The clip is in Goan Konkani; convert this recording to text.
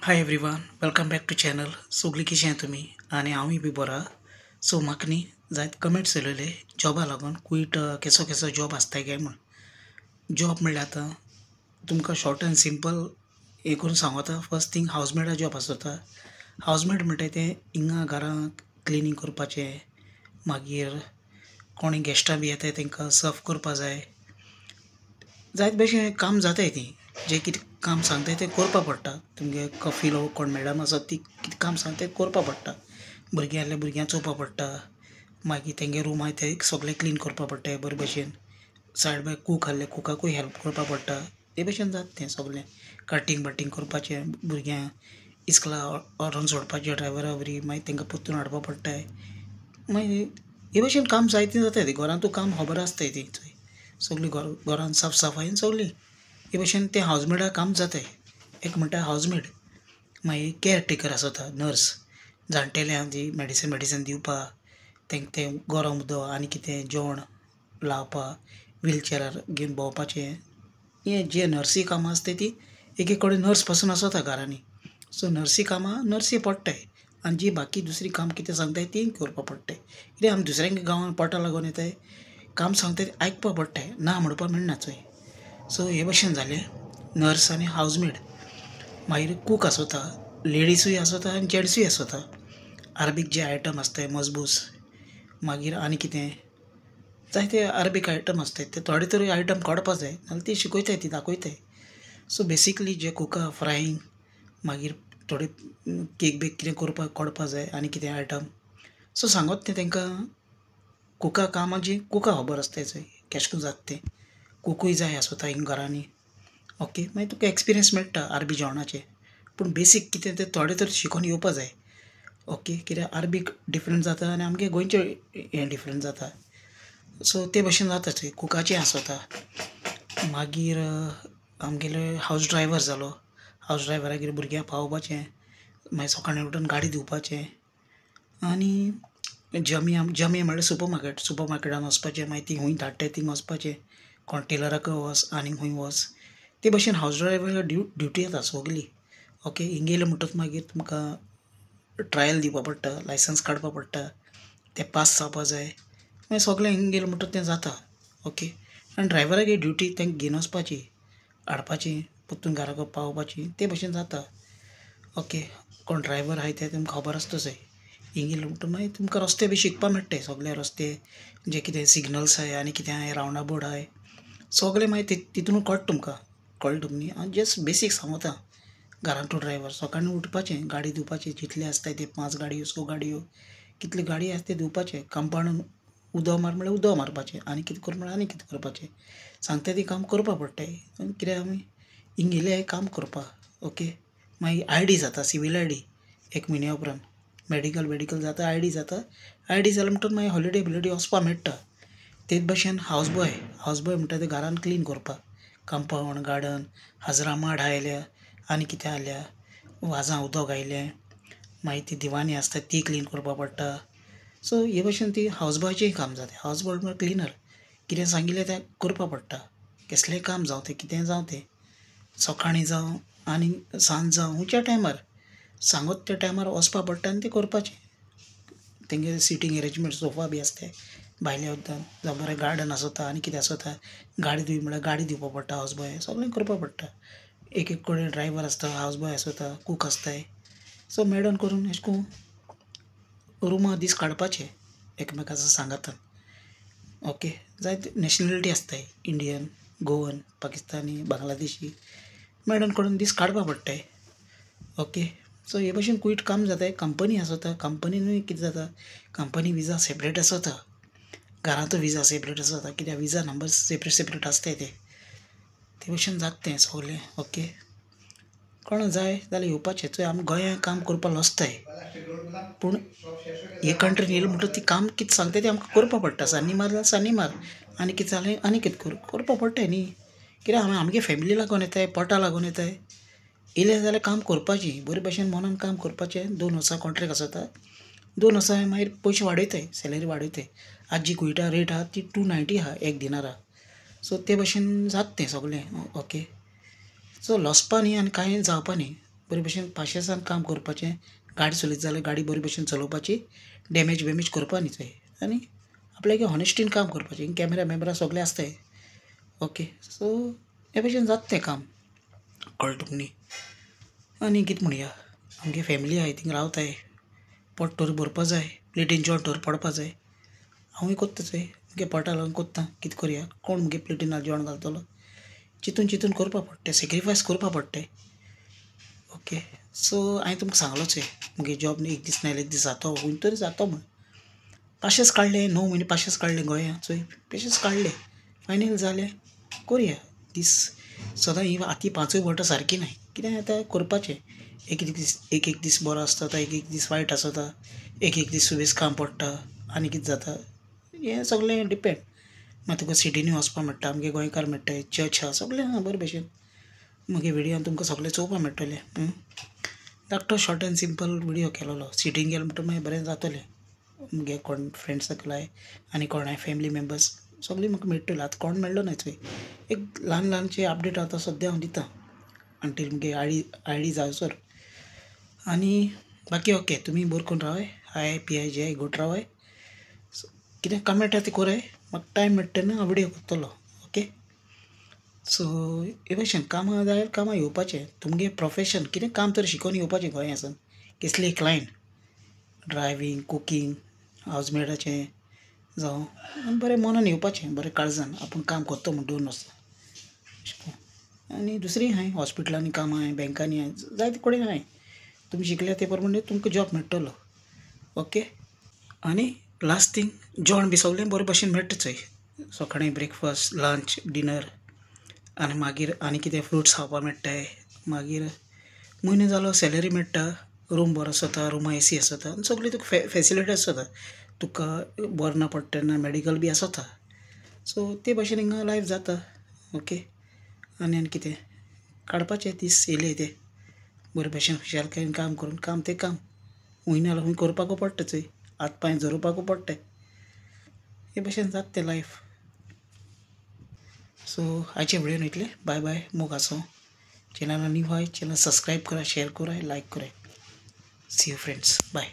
Hi everyone, welcome back to channel. सगळीं कशें तुमी आनी हांवूय बी बरो. सो म्हाका न्ही जायत कमेंट्स येयलेले जॉबा लागून, कुयट केसो केसो जॉब आसताय काय म्हूण. जॉब म्हणल्यार आतां तुमकां शॉर्ट एंड सिंपल हें करून सांगता. फर्स्ट थींग हावजमेडा जॉब आसता. हावजमेड म्हणटाय तें हिंगा घरांत क्लिनींग करपाचें, मागीर कोणी गेस्टां बी येताय तांकां सर्व करपा जाय, जायत भशेन काम जाताय ती जें कितें काम सांगताय तें करपा पडटा. तुमगे कफिलो कोण मॅडम आसा ती कितें काम सांगता तें करपा पडटा. भुरगीं आहल्यार भुरग्यांक चोवपा पडटा, मागीर तेंगे रूम आहाय ते सगळें क्लीन करपा पडटा बरे भशेन. सायड बाय कूक आहले कुकाकूय हेल्प करपा पडटा. ते भशेन जाता तें सगळें. कटींग बटींग करपाचें, भुरग्यांक इस्कला व्हरोन सोडपाचें ड्रायव्हरा वरी, मागीर तांकां परतून हाडपा पडटा. मागीर हे भशेन काम जायतें जाता तें. घरांतूय काम खबर आसताय ती सगळीं घरान साफ सफायेन सगळीं हे भशेन तें हावजमेडा काम जाताय. एक म्हणटा हावजमेड. मागीर केअर टेकर आसता, नर्स, जाणटेल्यांक जी मेडिसन मेडिसन दिवपा, तांकां तें गरम उदक आनी कितें जेवण लावपा, व्हीलचेरार घेवन भोंवपाचें, हें जे नर्सी कामां आसताय ती एक एक कडेन नर्स पासून आसता घरांनी. सो नर्सी कामां नर्सी पडटाय आनी जी बाकी दुसरी काम कितें सांगताय ती करपा पडटाय. कित्याक आमी दुसऱ्यांक गांवांत पोटा लागून येताय, काम सांगताय आयकपा पडटाय, ना म्हणपा मेळना चोय. सो हे भशेन जालें नर्स आनी हावजमेड. मागीर कूक आसता, लेडिजूय आसता आनी जेंट्सूय आसता. अरबीक जे आयटम आसताय मजबूस, मागीर आनी कितें जायते अरबीक आयटम आसताय ते थोडे तरी आयटम काडपा जाय, नाल्यार ती शिकयताय, ती दाखयताय. सो बेसिकली जे कुका फ्रायींग, मागीर थोडे केक बेक कितें करपाक काडपा जाय आनी कितें आयटम. सो सांगत तें तांकां कुका कामां जी कुका खबर आसताय चोय केशें करून जाता तें. कुकूय जाय आसता हिंग घरांनी. ओके, मागीर तुका एक्सपिरियन्स मेळटा अरबी जेवणाचें, पूण बेसीक कितें तें थोडें तरी शिकोन येवपा जाय. ओके, कित्याक अरबीक डिफरंट जाता आनी आमगे गोंयचें हें डिफरंट जाता. सो ते भशेन जाता थंय कुकाचें आसता. मागीर आमगेले हावज ड्रायवर जालो. हावज ड्रायवरागेर भुरग्यांक पावोवपाचें, मागीर सकाळीं उठून गाडी दिवपाचें. आनी जमिया जमिया म्हणल्यार सुपर मार्केट, सुपर मार्केटान वचपाचें, मागीर ती खूंय धाडटाय थिंग वचपाचें, कोण टेलराक वच आनी खूंय वच. ते भशेन हावज ड्रायवरा ड्युटी येता सगली. ओके, हिंग येयलें म्हणटकच मागीर तुमकां ट्रायल दिवपा पडटा, लायसन्स काडपा पडटा, तें पास जावपा जाय, मागीर सगळें हिंग गेलें म्हणटकच तें जाता. ओके, आनी ड्रायवरागे ड्युटी तांकां घेवन वचपाची, हाडपाची, परतून घराक पावोवपाची, ते भशेन जाता. ओके, कोण ड्रायवर आहाय ते तुमकां खबर आसता चोय. हिंग येयलें म्हणटकच मागीर तुमकां रस्ते बी शिकपा मेळटाय, सगळे रस्ते जे कितें सिग्नल्स आहाय आनी कितें आहाय, रावंडा बोर्ड आहाय, सगळें मागीर तितून कळटा तुमकां. कळ्ळें तुमकां न्ही? हांव जस्ट बेसीक सांगता. घरांतलो ड्रायवर सकाळीं उठपाचें, गाडी धुवपाची, जितले आसताय ते 5 गाडयो 6 गाडयो कितल्यो गाडयो आसता ते धुवपाचे. कंपाउंडान उदक मार म्हणल्यार उदक मारपाचें, आनी कितें कर म्हणल्यार आनी कितें करपाचें, सांगता तें काम करपा पडटाय. आनी कित्याक आमी हिंग येयले काम करपा. ओके, मागीर I D जाता, सिवील I D, एक म्हयन्या उपरांत मेडिकल वेडिकल जाता, I D जाता. I D जालें म्हणटकच मागीर हॉलिडे बिलिडे वचपा मेळटा. तेच भशेन हावजबॉय, हावजबॉय म्हणटा ते घरान क्लीन करपाक, कंपावंड, गार्डन, हाजरा माड आयल्या आनी कितें आयल्या, वाजां उदक आयलें, मागीर ती दिवानी आसता ती क्लीन करपा पडटा. सो हे भशेन ती हावजबॉयचेंय काम जाता. हावजबॉय म्हळ्यार क्लिनर, कितें सांगिल्लें तें करपा पडटा, केसलेंय काम जावं तें, कितेंय जावं तें, सकाळीं जावं आनी सांज जावं, खंयच्या टायमार सांगत त्या टायमार वचपा पडटा आनी तें करपाचें. तेंगे सिटींग एरेंजमेंट सोफा बी आसता भायल्या उद्दान, जावं बरें गार्डन आसता आनी कितें आसता, गाडी धुय म्हळ्यार गाडी दिवपा पडटा, हावजबॉय सगळें करपा पडटा. एक एक कडेन ड्रायवर आसता, हावजबॉय आसता, कूक आसताय. सो मेडन करून अशें करून रुमा दीस काडपाचे एकमेकाचो सांगातान. ओके, जायते नॅशनलिटी आसताय, इंडियन, गोवन, पाकिस्तानी, बांगलादेशी, मेडन करून दीस काडपा पडटाय. ओके, सो हे भशेन क्विट काम जाताय. कंपनी आसता, कंपनीनूय कितें जाता, कंपनी विजा सेपरेट आसता, घरांतूय विजा सेपरेट आसता, कित्याक विजा नंबर सेपरेट सेपरेट आसताय ते, ते भशेन जाता तें सगलें. ओके, कोणा जाय जाल्यार येवपाचें. चोय आमी गोंयांत काम करपाक लजताय, पूण हे कंट्रीन येयलें म्हणटकच ती काम कितें सांगता तें आमकां करपा पडटा. सान्नी मार जाल्यार सान्नी मार, आनी कितें जालें आनी कितें कर करपा पडटा न्ही. कित्याक आमी आमगे फॅमिली लागून येताय, पोटा लागून येताय. येयलें जाल्यार काम करपाचें, बरे भशेन मनान काम करपाचें. 2 वर्सां कॉन्ट्रेक्ट आसता, 2 वर्सां मागीर पयशे वाडयताय, सॅलरी वाडयताय. आज जी कुयटा रेट आहा ती 290 आहा एक दिनारा. सो ते भशेन जाता तें सगलें. ओके, सो लॉसपा न्ही आनी कांय जावपा न्ही. बरे भशेन पाशेंसान काम करपाचें. गाडी चलयत जाल्यार गाडी बरे भशेन चलोवपाची, डॅमेज बेमेज करपा न्ही चोय. आनी आपल्यागे हॉनेस्टीन काम करपाचें. कॅमेरा बॅमेरा सगळें आसताय. ओके, सो हे भशेन जाता तें काम. कळ्ळें तुका न्ही? आनी कितें म्हणया, आमगे फॅमिली आहाय थिंगा रावताय, पोट तर भरपा जाय, प्लेटीन जेवण तर पडपा जाय. हांवूय कोत्ता चोय, मुगे पोटा लागून कोत्ता. कितें करया, कोण मुगे प्लेटीन जेवण घालतलो? चिंतून चिंतून करपा पडटा, सेक्रिफायस करपा पडटा. ओके, सो हांवें तुमकां सांगलो चोय मुगे जॉब न्ही एक दीस ना एक दीस जातो, खूंय तरी जातो म्हूण. पाशेंस काडलें, 9 म्हयने पाशेंस काडलें गोंया चोय, पेशेंस काडलें, फायनल जालें. करया दीस सदां ही आतां 5 बोटां सारकी नाय. कितें आतां करपाचें, एक एक दीस एक एक दीस बरो आसता, एक एक दीस वायट आसता, एक एक दीस सुबेज काम पडटा आनी कितें जाता, हें सगळें डिपेंड. मागीर तुका सिटीनी वचपा मेळटा, आमगे गोंयकार मेळटाय, चर्च आहा, सगळें आहा बरे भशेन. मुगे व्हिडियोन तुमकां सगळें चोवपा मेळटलें. धाकटो शॉर्ट एंड सिंपल व्हिडियो केलोलो. सिटीन गेलो म्हणटा मागीर बरें जातलें. मुगे कोण फ्रेंड सर्कल आहाय आनी कोण आहाय फॅमिली मेम्बर्स सगळीं म्हाका मेळटलीं. आतां कोण मेळ्ळो ना चोय. एक ल्हान ल्हानशे अपडेट आतां सद्या हांव दितां अंटील मुगे I D जायसर. आनी बाकी ओके, तुमी बरें करून रावाय. I P I J good रावाय. कितें कमेंट आहा तें कोराय, म्हाका टायम मेळटा तेन्ना हांव विडियो करतलो. ओके, सो हे भशेन कामां जाय, कामां येवपाचें. तुमगे प्रोफेशन कितें काम तर शिकोवन येवपाचें गोंयासान. कसली एक लायन, ड्रायवींग, कुकींग, हावजमेडाचें जावं, आनी बरें मनान येवपाचें, बरें काळजान आपूण काम करता म्हूण दवरून आसता. आनी दुसरी आहाय, हॉस्पिटलांनी कामां आहाय, बँकांनी आहाय, जायते कडेन आहाय. तुमी शिकल्या ते प्रमाणे तुमकां जॉब मेळटलो. ओके, आनी लास्ट थींग, जेवण बी सगळें बरे भशेन मेळटा चोय. सकाळीं ब्रेकफास्ट, लंच, डिनर, आनी मागीर आनी कितें फ्रुट्स खावपा मेळटाय. मागीर म्हयनो जालो सॅलरी मेळटा, रूम बरो आसता, रुमा एसी आसता, आनी सगळी तुका फेसिलिटी आसता. तुका बरें ना पडटा तेन्ना मेडिकल बी आसता. सो ते भशेन हिंगा लायफ जाता. ओके, आनी आनी कितें काडपाचें दीस येयले ते बरे भशेन खुशालकायेन काम करून, काम तें काम हुंय ना जाल्यार खूंय करपाकू पडटा चोय, हात पांय झरोवपाकू पडटा. हे भशेन जाता तें लायफ. सो आयचे व्हिडियो इतलें. बाय बाय, मोग आसूं. चॅनल न्यू आहाय चॅनल सबस्क्रायब करा, शेयर करा, लायक करा. See you friends, bye.